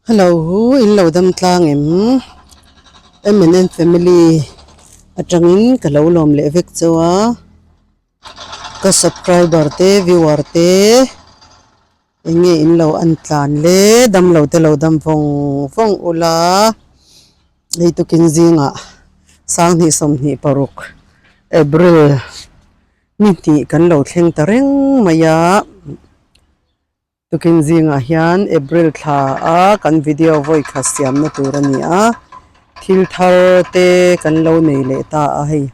Hello in lo dam tlang em? M&N family atangin ka lo lawm leh vek chauh a, ka subscriber te viewer te eng nge in lo en tlan le dam lo te lo dam vawng vawng ula hei tukin zingah sanghnih 26 April ni hnih kan lo thleng ta reng mai a. Tukin zingah hian April thla a kan video vawi khat siamna tur a ni a, thil thar te kan lo nei leh ta a hei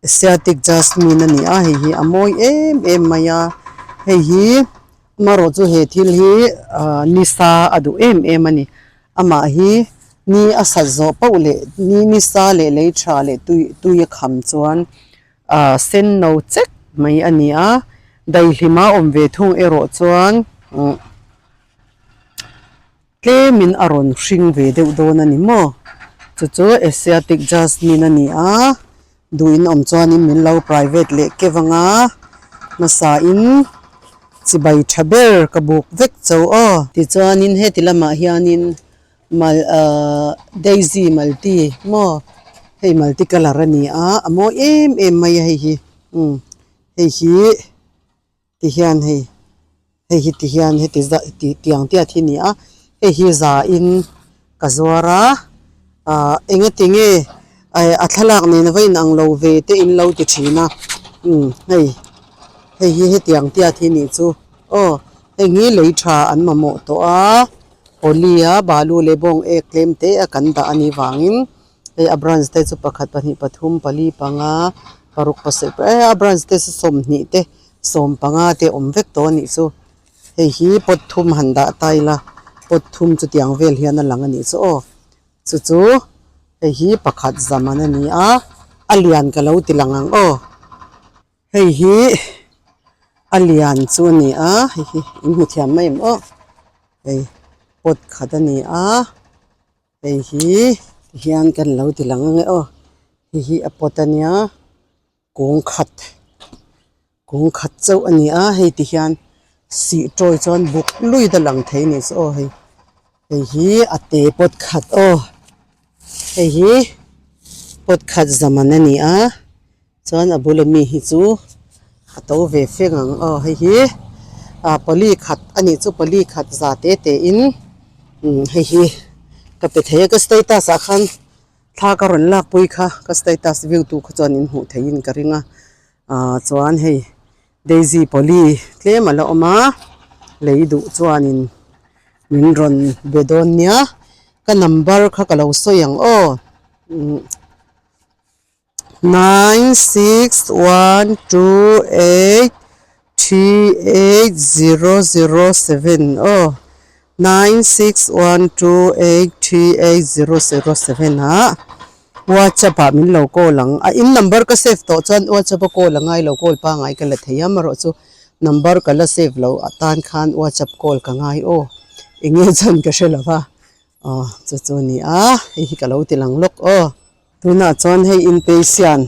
Asiatic Jasmine a ni a hei hi a mawi em em mai a, hei hi amaherawh chu he thil hi ah nisa a duh em em a ni amah hi ni a sat zawh poh leh ni nisa leh lei tha leh tui tui a kham chuan Ah sen no chek mai a ni a, daihlima awm ve thung erawh chuan tlemin a rawn hring ve deuh dawn a ni maw? Chu chu Asiatic Jasmine a ni a, duhin awm chuanin min lo private leh keuh ang a, hmasain chibai tha ber ka buk vek cho aw. Tichuanin heti lamah hianin Mal ahh daisy malti maw hei malti colour a ni a a mawi em em mai a hei hi umm hei hi ti hian hei hei hi ti hian heti zah ti tiang tiat hi a ni a hei hi za in ka zuar a ahh engati nge a thlalak nen a va inang lo ve te in lo ti thin a umm hei hei hi hetiang tiat hi nih chu aw heng hi lei tha an mamawh tawh a. Pawli a balu leh bawng ek tlem te a kan dah a nih vangin hei a branch te chu pakhat pahnih pathum pali panga paruk pasarih eh a branch te chu sawmhnih te sawm panga te a awm vek tawh a nih chu hei hi pot thum han dah ta ila pot thum chu tiang vel hian a lang a nih chu aw chu chu hei hi pakhat zaman a ni a a lian ka lo ti lang ang aw. Hei hi a lian chu a ni a hei hi in hmu thiam mai em aw hei pot khat a ni a hei hi tihian kan lo ti lang ange aw hei hi a pot a nia kung khat kung khat chauh a ni a hei ti hian sih tawi chuan buk luit a lang thei a nih chu aw hei hei hi a te pot khat aw hei hi pot khat zaman a ni a. Chuan a bula mi hi chu a to ve feng ang aw hei hi ah pali khat a nih chu pali khat za te te in umm hei hi ka pe thei a ka status ah khan thla ka rawn lak pui kha ka status view tu kha chuan in hmuh theih in ka ring a ah chuan hei daisy pali tlem a la awm a lei duh chuan in min rawn be dawn nia ka number kha ka lo sawi ang aw umm. 9612838007 aw 9612838007 ah whatsapp ah min lo call ang a in number ka save tawh chuan whatsapp a call a ngai lo call pangngai ka la thei a amaherawh chu number ka la save lo atan khan whatsapp call ka ngai aw eng nge chuan ka hre lo va aw chu chu a ni a hei hi ka lo ti lang lawk aw. Tunah chuan hei inpeisian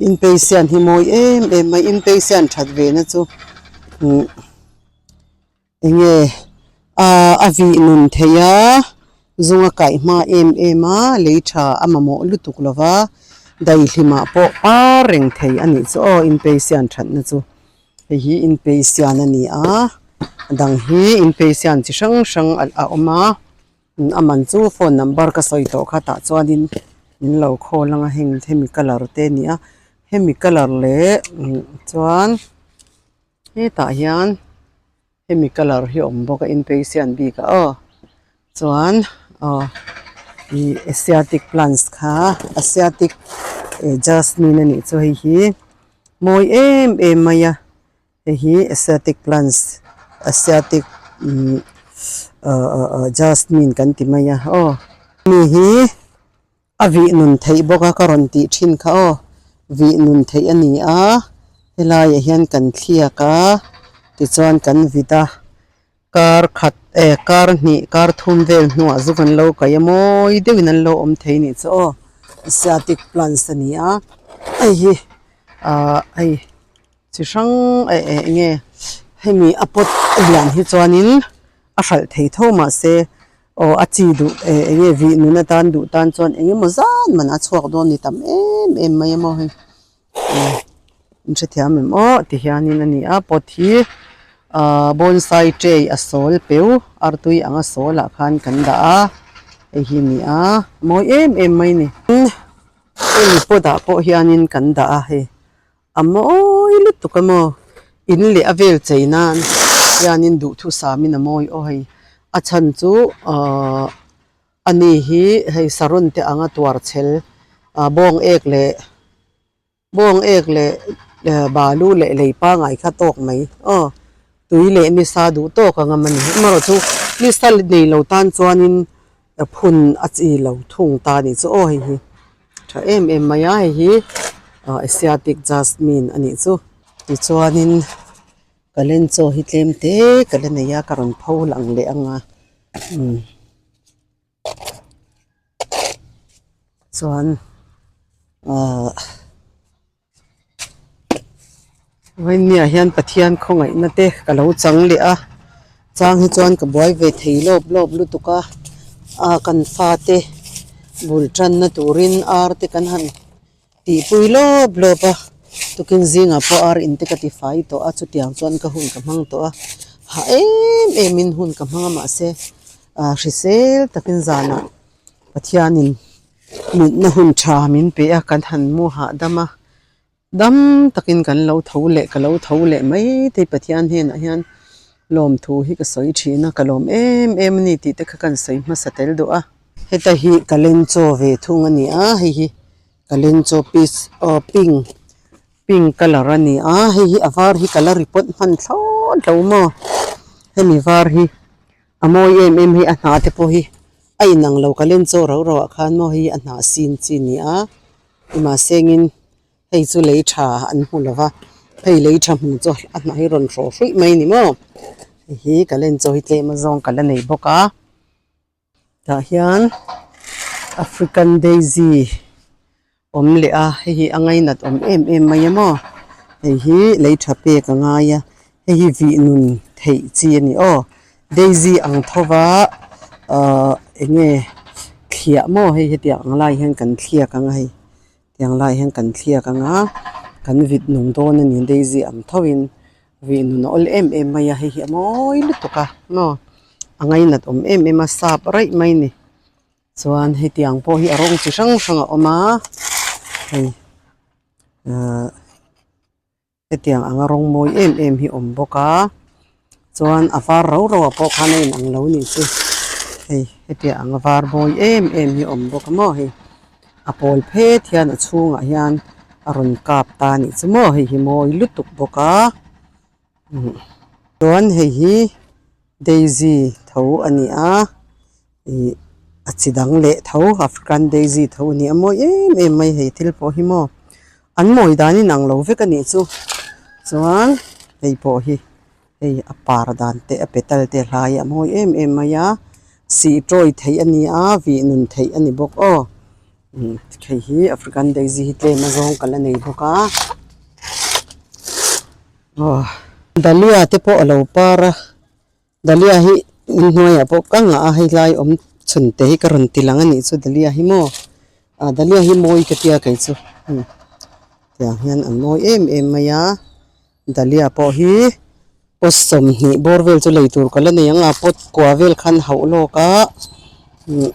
inpeisian hi mawi em em mai inpeisian that ve na chu umm eng nge ah a vih nun theih a zung a kaih hma em em a lei tha a mamawh lutuk lo va daihlimah pawh par reng thei a nih chu aw inpeisian that na chu hei hi inpeisian a ni a a dang hi inpeisian chi hrang hrang a awm a. A man chu phone number ka sawi tawh kha tah chuanin min lo call ang a heng hemi colour te a ni a hemi colour leh chuan hetah hian hemi colour hi a awm bawk a inpatient bik ah aw chuan aw ih asiatic plants kha asiatic jasmine a nih chu hei hi mawi em em mai a. Hei hi asiatic plants asiatic ihh ah jasmine kan ti mai a aw mi hi a vih nun theih bawk a ka rawn tih thin kha aw vih nun theih a ni a helaiah hian kan thliak a tichuan kan vit a kar khat eh kar hnih kar thum vel hnuah zuk an lo kaih a mawi deuhin an lo awm thei a nih chu aw asiatic plants a ni a hei hi ah hei. Chi hrang eh eh enge hemi a pot a lian hi chuanin a hralh thei tho mahse Aw a chi duh eh eng nge vih nun atan duh tan chuan eng emaw zan man a chhuak dawn ni tam em em mai a maw hei umm in hrethiam em aw ti hianin a ni a pot hi ahh bonsai tray a sawl peu artui anga sawl ah khan kan dah a hei hi a ni a mawi em em mai a ni hemi pot ah pawh hianin kan dah a hei. A mawi lutuk a maw? In leh a vel chei nan hianin duhthusam in a mawi aw hei. A chhan chu ahh ani hi hei saron te anga tuar chhel ah bawng ek leh bawng ek leh balu leh lei pangai kha tawk mai aw tui leh nisa duh tawk anga mani amaherawh chu nisa nei lo tan chuanin phun a chi lo thung ta a nih chu aw hei hi. Tha em em mai a hei hi ah asiatic jasmine a nih chu tichuanin kalenchaw hi tlem te ka la nei a ka rawn pho lang leh ang a umm chuan ahh. Vawinia hian Pathian khawngaihna te ka lo chang leh a, chang hi chuan ka buai ve thei lawp lawp lutuk a, a kan fate bul tanna turin ar te kan han tihpui lawp lawp a, tukin zingah pawh ar in te ka ti fai tawh a, chutiang chuan ka hun ka hmang tawh a, hah em em in hun ka hmang a mahse ah hrisel takin zanah Pathianin mutna hun tha min pe a kan han mu hahdam a dam takin kan lo tho leh ka lo tho leh mai thei Pathian hnenah hian lawmthu hi ka sawi thin a ka lawm em em a ni tih te kha kan sawi hmasa tel duh a. Heta hi ka lenchaw ve thung a ni a hei hi ka lenchaw piece aw pink pink colour a ni a hei hi a var hi ka la report hman thlawt lo maw hemi var hi. A mawi em em hei a hna te pawh hi a inang lo ka len chaw rau rau ah khan maw hei a hnah sin chi a ni a nimahsengin hei chu lei tha an hmu lo va hei lei tha hmu chu a hnah hi rawn hrawh hruih mai a ni maw hei hi ka len chaw hi tlem azawng ka la nei bawk a tah hian African daisy awm leh a hei hi a ngainat awm em em mai a maw hei hi lei tha pek a ngai a hei hi vih nun theih chi a ni aw daisy ang tho va ahh eng nge thliah maw hei hetiang ang lai hian kan thliak ang a hei tiang lai hian kan thliak ang a kan vit nung dawn a ni daisy ang tho in vih nun a awl em em mai a hei hi a mawi lutuk a maw a ngainat awm em em a sap raih mai a ni. Chuan hetiang pawh hi a rawng chi hrang hrang a awm a hei ahh hetiang anga rawng mawi em em hi a awm bawk a chuan a var rau rau ah pawh khan a inang lo nih chu hei hetiang anga var mawi em em hi a awm bawk a maw hei a pawl phet hian a chhungah hian a rawn kap ta a nih chu maw hei hi mawi lutuk bawk a chuan hei hi daisy tho a ni a ih a chi dang leh tho african daisy tho a ni a mawi em em mai hei thil pawh hi maw an mawi dan in ang lo vek a nih chu chuan hei pawh hi hei a par dan te a petal te hlai a mawi em em mai a sih tawi theih a ni a vih nun theih a ni bawk aw. Hei hi African daisy hi tlem a zawng ka la nei bawk a aw dahlia te pawh a lo par a dahlia hi inhnuaiah pawh ka ngah a hei lai awm chhun te hi ka rawn ti lang a nih chu dahlia hi maw ah dahlia hi mawi ka tia kei chu tiang hian an mawi em em mai a dahlia pawh hi pot 20 bawr vel chu lei tur ka la nei ang a pot kua vel khan hauh lawk a umm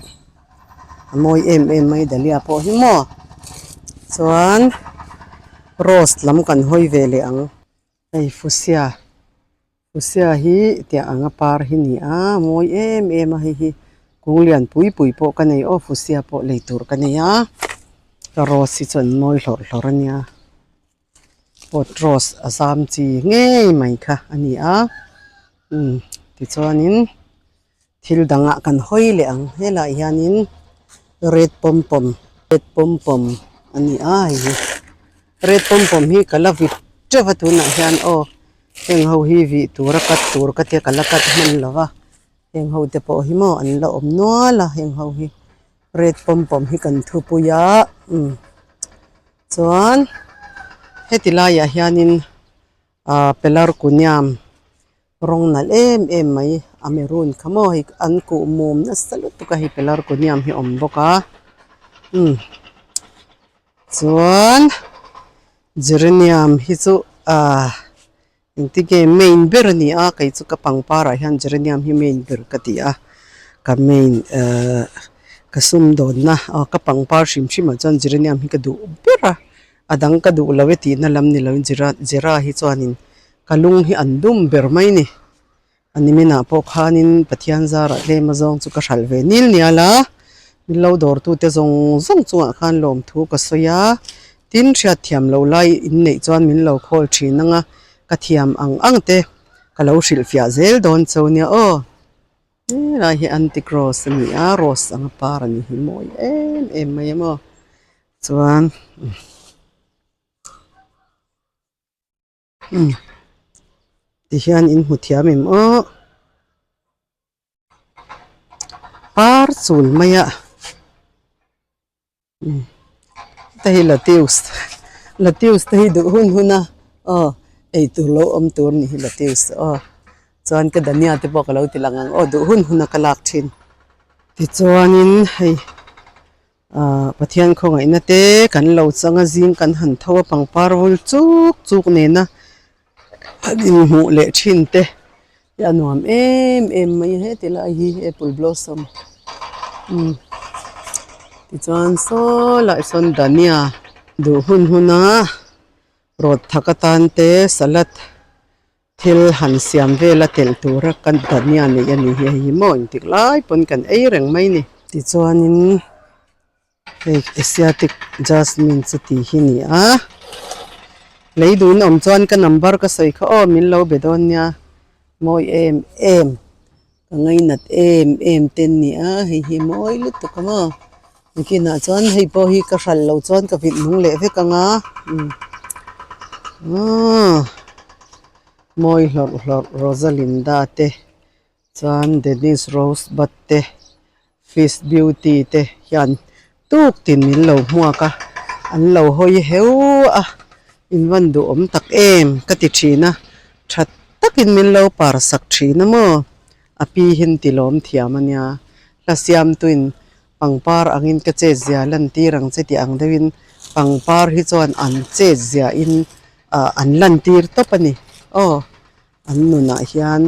a mawi em em mai dahlia pawh hi maw chuan rose lam kan hawi ve leh ang hei fuchsia fuchsia hi tiah anga par hi ni a mawi em em a hei hi kung lian pui pui pawh ka nei aw fuchsia pawh lei tur ka nei a ka rose hi chu an mawi hlawrh hlawrh a nia. Pot rose a zam chi ngei mai kha a ni a umm tichuanin thil dangah kan hawi leh ang helaiah hianin red pawm pawm red pawm pawm a ni a hei hi red pawm pawm hi ka la vit teuh a tunah hian aw heng ho hi vih tura cut tur ka tia ka la cut hman lo va heng ho te pawh hi maw an la awm nual a heng ho hi red pawm pawm hi kan thupui a umm. Chuan heti laiah hianin ahh pelargonium rawng nalh em em mai A maroon kha maw hei an kuh mum nasa lutuk a hei pelargonium hi a awm bawk a umm chuan geranium hi chu ahh engtin nge main ber a ni a kei chu ka pangpar ah hian geranium hi main ber ka ti a ka main ehh ka sumdawnna aw ka pangpar hrim hrim ah chuan geranium hi ka duh ber a a dang ka duh lo e tihna lam ni lo in gera gera hi chuanin ka lung hi an dum ber mai a ni. A niminah pawh khanin Pathian zarah tlem azawng chu ka hralh ve nil nial a, min lo dawrtute zawng zawng chungah khan lawmthu ka sawi a, tin hriatthiam lo lai inneih chuan min lo khawl thin ang a, ka thiam ang ang te ka lo hrilhfiah zel dawn cho nia aw. Helai hi antique rose a ni a, rose anga par a ni hi mawi em em mai a maw chuan. Umm tihian in hmu thiam em aw par chul mai a umm heta hi latius latius te hi duh hun hun a aw eitur lo awm tur a ni hi latius aw chuan ka dania te pawh ka lo ti lang ang aw duh hun hun a ka lak thin tichuanin hei. Ahh Pathian khawngaihna te kan lo chang a zing kan han tho a pangpar vul chuk chuk nena an inhmuh leh thin te hi a nuam em em mai a heti lai hi apple blossom umm tichuan saw lai sawn dania duh hun huna rawt thak atan te salad. Thil han siam vel a telh tura kan dania neih a ni hi hei hi maw engtik lai pawn kan ei reng mai ni. Tichuanin hei Asiatic Jasmine chu tih hi ni a, lei duhin awm chuan ka number ka sawi kha aw min lo be dawn nia mawi em em ka ngainat em em te an ni a hei hi mawi lutuk a maw nakinah chuan hei pawh hi ka hralh loh chuan ka vit nung leh vek ang a umm mawi hlawrh hlawrh Rosalinda te chuan Dennis Rose bud te. Fish beauty te hian tuk tin min lo hmuak a, an lo hawi heu a, in van duhawm tak em ka ti thin a, tha takin min lo par sak thin a maw? A pi hi an ti lawm thiam a nia, hla siamtuin pangpar angin ka chet zia lantir ang che tih ang deuhin pangpar hi chuan an chet ziahin ah an lantir tawp a ni aw. An nunah hian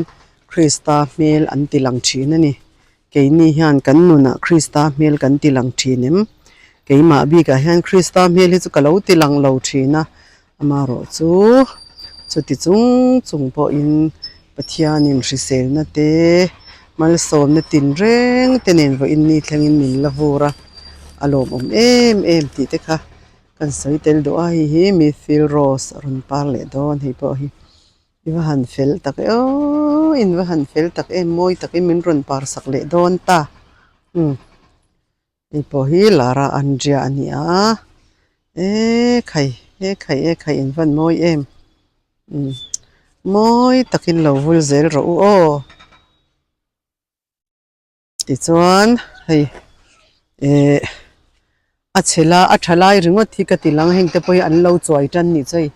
Krista hmel an ti lang thin a ni. Keini hian kan nunah Krista hmel kan ti lang thin em? Keimah bikah hian Krista hmel hi chu ka lo ti lang lo thin a, amaherawh chu chuti chung chung pawhin Pathianin hriselna te, malsawmna tinreng te nen vawiin ni thlengin min la vur a, a lawmawm em em tih te kha kan sawi tel duh a, hei hi Midfield Rose a rawn par leh dawn hei pawh hi. I va han fel tak e aww in va han fel tak em mawi takin min rawn par sak leh dawn ta umm hei pawh hi Lara Andria a ni a e khai e khai e khai in van mawi em umm mawi takin lo vul zel rawh u aw. Tichuan hei eh a chhe la a tha lai ringawt hi ka ti lang a heng te pawh hi an lo chuai tan nih chu hei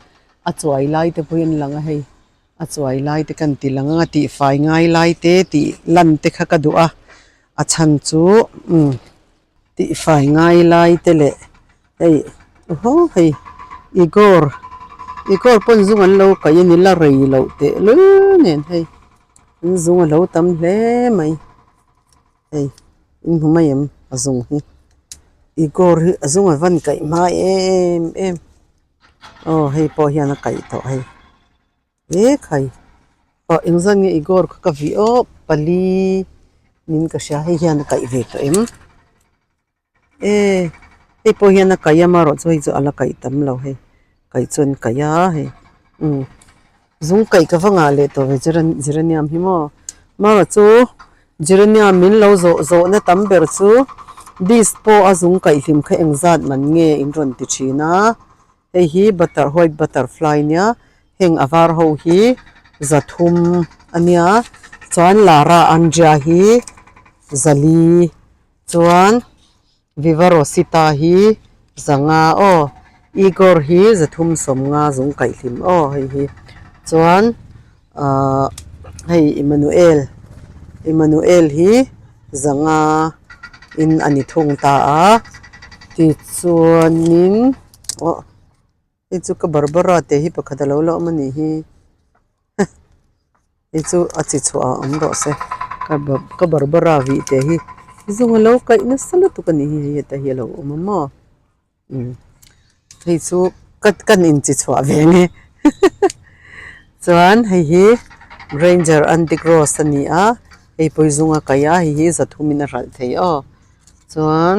a chuai lai te pawh hi an lang a hei a chuai lai te kan ti lang ang a tihfai ngai lai te tih lan te kha ka duh a a chhan chu umm tihfai ngai lai te leh hei aw hei Igor Igor pawn zung an lo kaih a ni la rei loh tehlul nen hei. An zung a lo tam hle mai hei in hmu mai em a zung hi Igor hi a zung a van kaih hma em em aw hei pawh hian a kaih tawh hei mek hai aw engzat nge Igor kha ka vih awp pali niin ka hria hei hian a kaih ve tawh em e hei pawh hian a kaih a amaherawh chu hei chu a la kaih tam lo hei kaih chu an kaih a hei umm zung kaih ka va ngah leh tawh ve geranium hi maw amaherawh chu geranium min lo zawh zawh na tam ber chu dispo a zung kaih hlim kha engzat man nge in rawn ti thin a hei hi butter white butterfly nia heng a var ho hi zathum a nia chuan lara andria hi zali. Chuan Viva Rosita hi zanga aw, Igor hi zathum sawmnga zung kaihhlim aw hei hi. Chuan ahh hei Emmanuel. Emmanuel hi zanga in a ni thung ta a tichuanin aw hei chu ka barbara tih hi pakhat a lo la awm a nih hi hei chu a chi chhuah ah awm rawh se ka ka barbara vih teh hi zung a lo kaih nasa lutuk a nih hi hei heta hi a lo awm a maw. Umm hei chu ka kan inchi chhuah ve nge chuan hei hi ranger antique rose a ni a hei pawh zunga kaih a hei hi zathum in a hralh thei aw chuan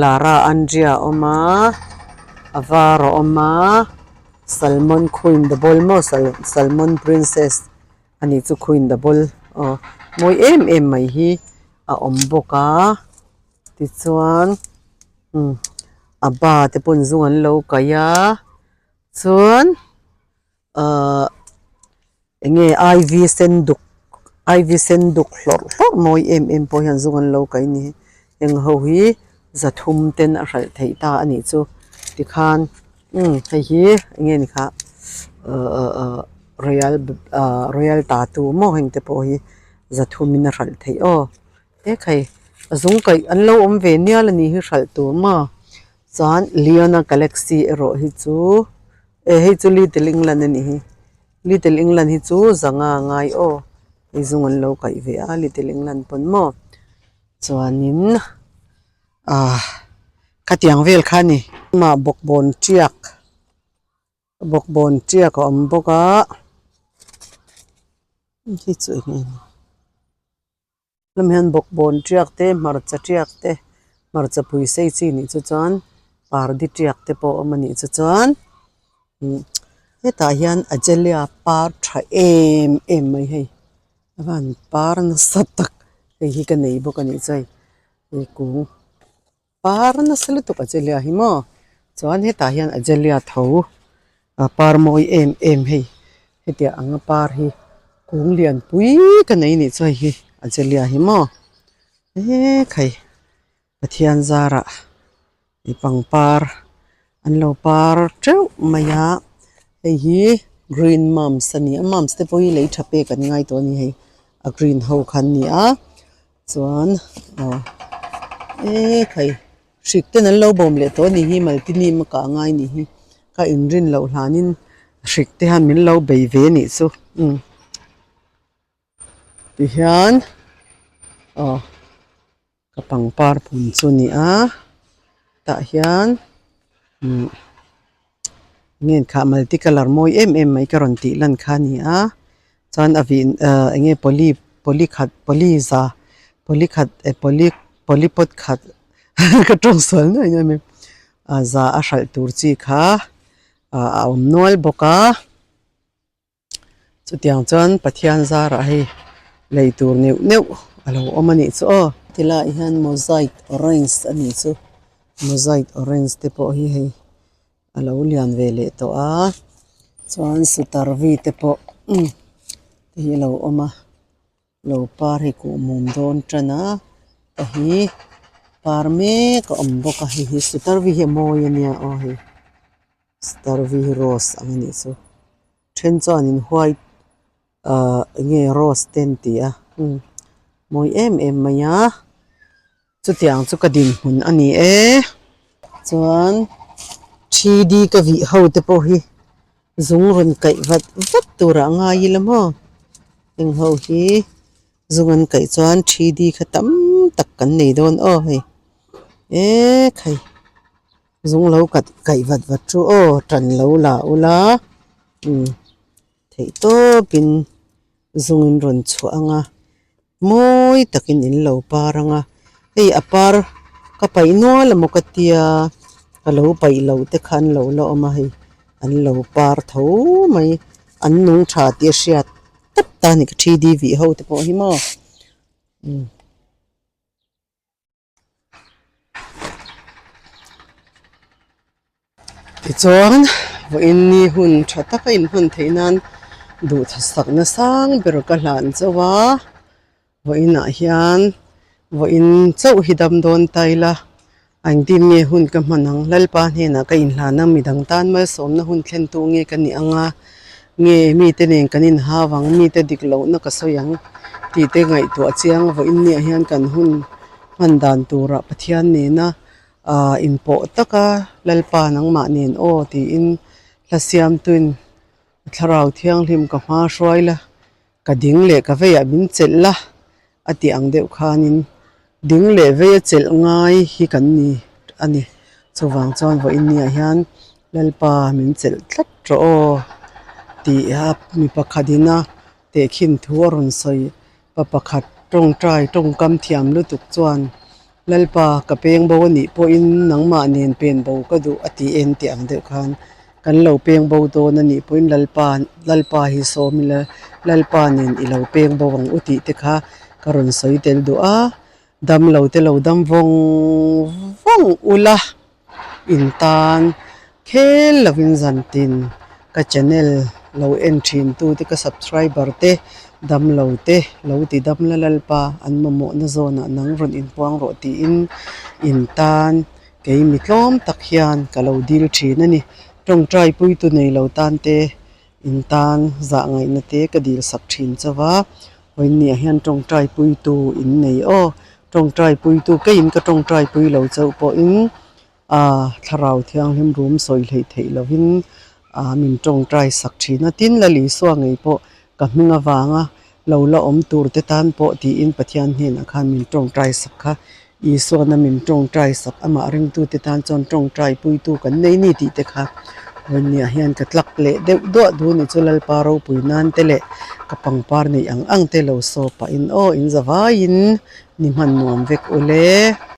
lara andria a awm a a var a awm a salmon queen double maw salmon princess a nih chu queen double aw mawi em em mai hi a awm bawk a. Tichuan umm a ba te pawn zung an lo kaih a chuan ahh eng nge ivy sen duk ivy sen duk hlawrh hlawrh mawi em em pawh hian zung an lo kaih a ni heng ho hi zathum ten a hralh theih ta a nih chu tikhan umm hei hi eng nge ni kha ahh ahh ahh royal ahh royal tattoo maw heng te pawh hi zathum in a hralh theih aw. Ekhai a zung kaih an lo awm ve nial a nih hi hralh tur maw chuan Leona galaxy erawh hi chu eh hei chu little England a nih hi little England hi chu zanga a ngai aw hei zung an lo kaih ve a little England pawn maw chuanin ah khatiang vel kha a ni. Mah bawkbawn tiak bawkbawn tiak a awm bawk a hei chu eng nge ni. Lam hian bawkbawn tiak te hmarcha tiak te hmarcha pui sei chi nih chu chuan pardi tiak te pawh a awm a nih chu chuan umm hetah hian azalea par tha em em mai hei a van par nasa tak hei hi ka nei bawk a nih chu hei hei kung. Par nasa lutuk azalea hi maw chuan hetah hian azalea tho a par mawi em em hei hetiang anga par hi kung lian pui ka nei anih chu hei hi azalea hi maw ekhai Pathian zarah ih pangpar an lo par teuh mai a hei hi green mums a ni a mums te pawh hi lei tha pek an ngai tawh a ni hei a green ho kha an ni a. Chuan aw ekhai hrik ten an lo bawm leh tawh a nih hi maltinim a kah ngai a nih hi ka inrin loh hlanin hrik te hian min lo bei ve a nih chu umm tihian aw ka pangpar phun chu a ni a tah hian umm nge kha multi colour mawi em em mai ka rawn tih lan kha a ni a chuan a vih ah eng nge poly poly khat poly za poly khat eh poly poly pot khat ka tawng sual nuai nuai mai ah za a hralh tur chi kha ah a awm nual bawk a. Chutiang chuan Pathian zarah hei lei tur neuh neuh a lo awm a nih chu aw. Tilaiah hian mosaic orange a nih chu mosaic orange te pawh hi hei a lo lian ve leh tawh a chuan sutarvi te pawh te hi a lo awm a lo par hei kuhmum dawn tan a te hi par mek a awm bawk a hei hi sutarvi hi a mawi a nia aw hei. Starvi hi rose ang a nih chu then chuanin white ahh eng nge rose te an ti a umm mawi em em mai a chutiang chu ka dinhmun a ni e chuan three d ka vih ho te pawh hi zung rawn kaih vat vat turah a ngai ila maw heng ho hi zung an kaih chuan three d kha tam tak kan nei dawn aw hei ekhai. Zung lo kat kaih vat vat chu aw tan lo la ula umm theih tawpin zung in rawn chhuah ang a mawi takin in lo par ang a hei a par ka paih nual emaw ka tia ka lo paih loh te kha an lo la awm a hei an lo par tho mai an nung tha tih a hriat tawp ta a ni ka thi di vih ho te pawh hi maw umm. Tichuan vawiin ni hun tha taka inhman theih nan duhthusakna sang ber ka hlan chauh a vawiinah hian vawiin chauh hi dam dawn ta ila a engtin nge hun ka hman ang Lalpa hnenah ka inhlan a midang tan malsawmna hun thlentu nge ka nih ang a nge mite nen kan inhau ang mite dik lohna ka sawi ang. Tih te ngaihtuah chiang vawiin niah hian kan hun hman dan turah Pathian nena ah inpawh taka Lalpa nangmah nen aw tiin hla siamtuin thlarau thianghlim ka hma hruai la ka ding leh ka veiah min chelh la a tih ang deuh khanin ding leh vei a chelh ngai hi kan ni a ni. Chuvang chuan vawiin niah hian Lalpa min chelh tlat rawh aw tih a mi pakhat ina Tehkhin thu a rawn sawi. Pa pakhat tawngtai tawngkam thiam lutuk chuan, Lalpa, ka peng bo a nih pawhin nangmah nen pen bo ka duh a ti en tih ang deuh khan kan lo peng bo dawn a nih pawhin Lalpa, Lalpa hi sawm ila, Lalpa nen i lo peng bo ang u tih te kha ka rawn sawi tel duh a. Dam lo te lo dam vawng vawng ula. In tan khel lovin zantin ka channel lo en thin tu te ka subscriber te damlo te lo ti dam la lalpa an mamawhna zawnah nang rawn inpuang rawh tiin in tan kei mi tlawm tak hian ka lo dil thin a ni. Tawngtai puitu nei lo tan te In tan zah ngaihna te ka dil sak thin chauh a, Hawinia hian tawngtai puitu in nei aw. Tawngtai puitu keiin ka tawngtai pui lo chauh pawhin aa thlarau thianghlim rum sawi hleih theih lovin aa min tawngtai sak thin a. Tin, Lal Isua ngei pawh ka hming avanga lo la awm tur te tan pawh tiin Pathian hnenah khan min tawngtai sak kha. Isuana min tawngtai sak amah ringtute tan chuan tawngtai puitu kan nei ni tih te kha Vawinia hian ka tlak leh deuh duah duh ni chu Lalpa ropui nan te leh ka pangpar neih ang ang te lo saw pahin aw in za vaiin ni hman nuam vek ule.